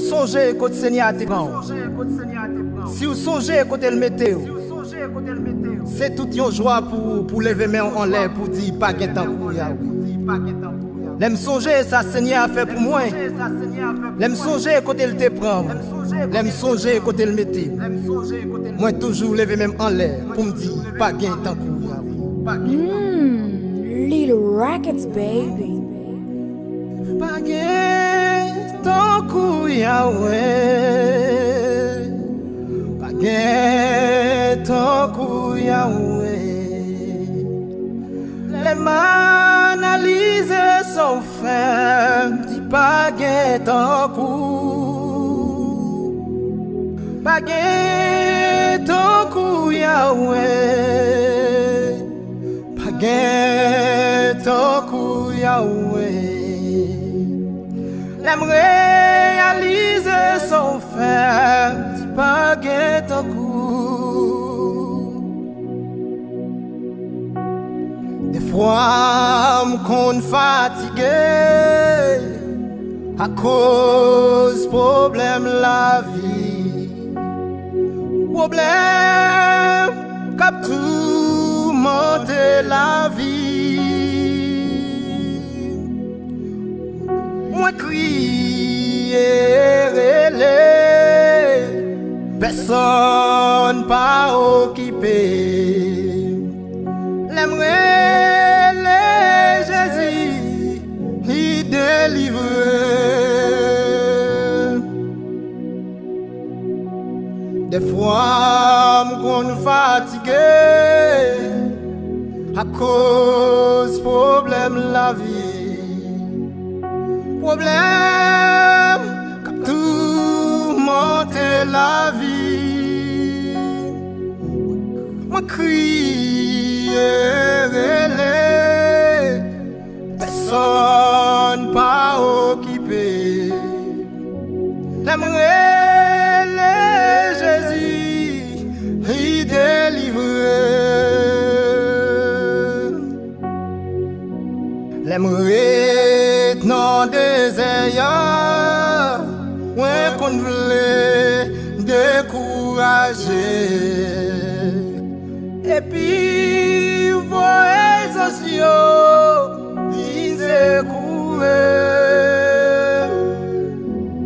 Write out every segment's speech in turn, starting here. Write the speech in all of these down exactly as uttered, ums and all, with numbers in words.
Sonje kote Senyè a te pran w. Si w sonje kote l mete w, se tout yon jwa pou ou pou leve men w anlè pou di pa gen tankou Yahweh. Lè m sonje sa Senyè a fè pou mwen, lè m sonje kote l te pran m, lè m sonje kote l mete m, mwen toujou leve men m anlè pou m di pa gen tankou Yahweh. Mm, Little Rockets, baby. Pa gen tankou Yahweh. Pa gen tankou Yahweh. Lè m analize sa w fè, m di pa gen tankou. Pa gen tankou Yahweh. Pa gen tankou Yahweh. Lè m reyalize sa w fè, m di pa gen tankou. Defwa m konn fatige akoz pwoblèm lavi. Pwoblèm k ap toumante lavi. Mwen kriye, rele, pèsonn pa okipe. Lè m rele Jezi, li delivre. Defwa m konn fatige akoz pwoblèm lavi. Pwoblèm k ap toumante lavi. Mwen kriye, rele, pèsonn pa okipe. Lè m rele Jezi, li delivre. Lè m ret nan dezè a, mwen konn vle dekouraje. Epi voye zanj yo vin sekoure m.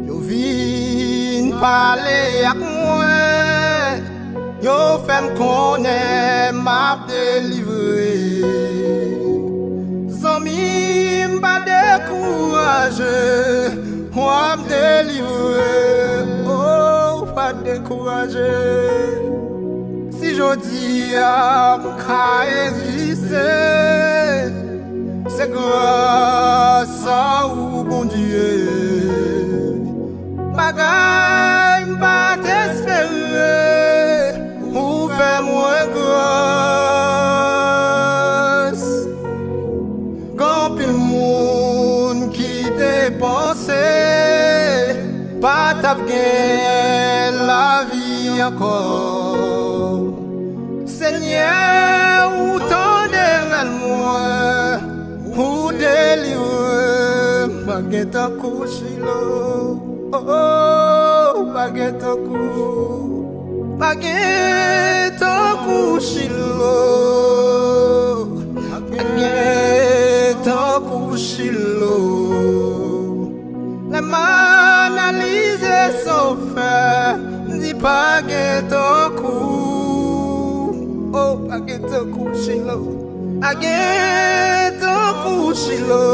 Yo vin pale ak mwen, yo fè m konnen m ap delivre. Zanmi m, pa dekouraje, w ap delivre. Oh, pa dekouraje. Si jodi a m ka egziste, se gras a ou, Bondye. Bagay m pa t espere, ou fè mwen gras. Gen anpil moun ki te panse pa t ap gen lavi ankò. Senyè, ou tande rèl mwen, ou delivre m. Pa gen tankou Chilo. Oh, oh, pa gen tankou. Pa gen tankou Chilo. Pa gen tankou Chilo. Lè m analize sa w fè, m di pa gen tankou. Oh, pa gen tankou Chilo. Pa gen tankou Chilo.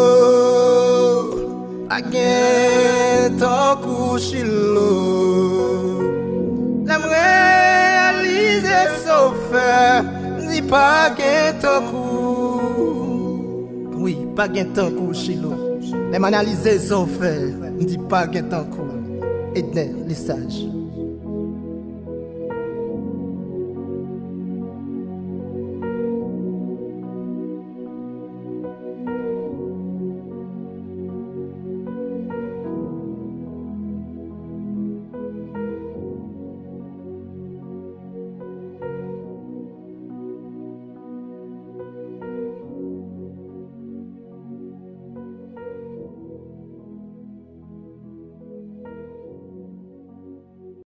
Pa gen tankou Chilo. Lè m reyalize sa w fè, m di pa gen tankou. Wi, pa gen tankou Chilo. Lè m analize sa w fè, m di pa gen tankou. Edner Lesage.